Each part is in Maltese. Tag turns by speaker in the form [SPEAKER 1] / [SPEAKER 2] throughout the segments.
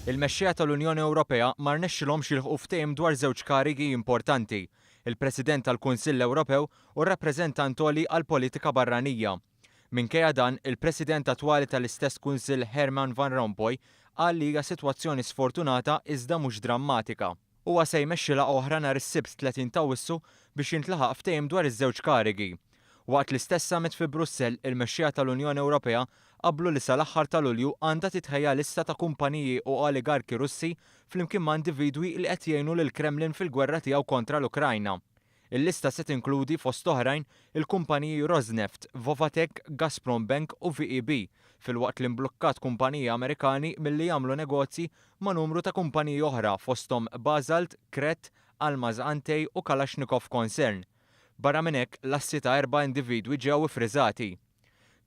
[SPEAKER 1] Il-mexxejja tal-Unjoni Ewropea ma rnexxilhomx jilħqu ftehim dwar żewġ karigi importanti, il-President tal-Kunsill Ewropew u r-Rappreżentant Għoli għall-Politika Barranija. Minkejja dan, il-President attwali tal-istess Kunsill Herman Van Rompuy qal li hija sitwazzjoni sfortunata iżda mhux drammatika. Huwa se jmexxi laqgħa oħra nhar is-Sibt 30 t'Awwissu biex jintlaħaq ftehim dwar iż-żewġ karigi. Waqt l-istess summit fi Brussell, il-mexxejja tal-Unjoni Ewropea qablu li sal-aħħar ta' Lulju għandha titħejja lista ta' kumpaniji u oligarki Russi flimkien ma' individwi li qed jgħinu lill-Kremlin fil-gwerra tiegħu kontra l-Ukrajna. Il-lista se tinkludi, fost oħrajn, il-kumpaniji Rosneft, Vovatek, Gazprombank u VEB, filwaqt li mblukkat kumpaniji Amerikani milli jagħmlu negozji ma' numru ta' kumpaniji oħra fosthom Basalt, Kret, Almaz Antey u Kalashnikov Concern. Barra minn hekk, l-assi ta' erba' individwi ġew iffriżati.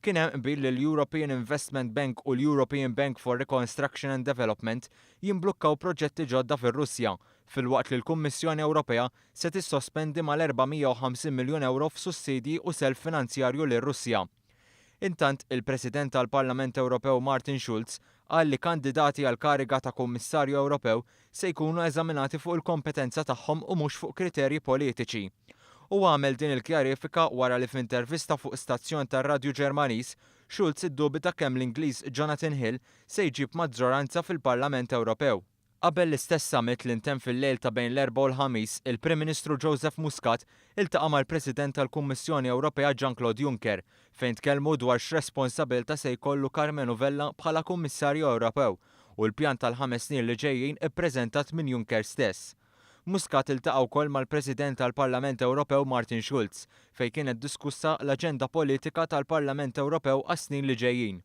[SPEAKER 1] Kien hemm qbil li l-European Investment Bank u l-European Bank for Reconstruction and Development jimblukkaw proġetti ġodda fir-Russja, filwaqt li l-Kummissjoni Ewropea se tissospendi mal-450 miljun ewro f'sussidji u self finanzjarju lir-Russja. Intant, il-President tal-Parlament Ewropew Martin Schulz qal li kandidati għall-kariga ta' Kummissarju Ewropew se jkunu eżaminati fuq il-kompetenza tagħhom u mhux fuq kriterji politiċi. Huwa għamel din il-kjarifika wara li f'intervista fuq stazzjon tar-radju Ġermaniż, Schulz iddubita kemm l-Ingliż Jonathan Hill se jġib maġġoranza fil-Parlament Ewropew. Qabel l-istess summit li ntemm fil-lejl ta' bejn l-Erbgħa u l-Ħamis, il-Prim Ministru Joseph Muscat iltaqa' mal-President tal-Kummissjoni Ewropea Jean-Claude Juncker fejn tkellmu dwar x'responsabilità se jkollu Karmenu Vella bħala Kummissarju Ewropew u l-pjan tal-ħames snin li ġejjin ippreżentat minn Juncker stess. Muscat iltaqa' wkoll mal-President tal-Parlament Ewropew Martin Schulz fejn kienet diskussa l-aġenda politika tal-Parlament Ewropew għas-snin li ġejjin.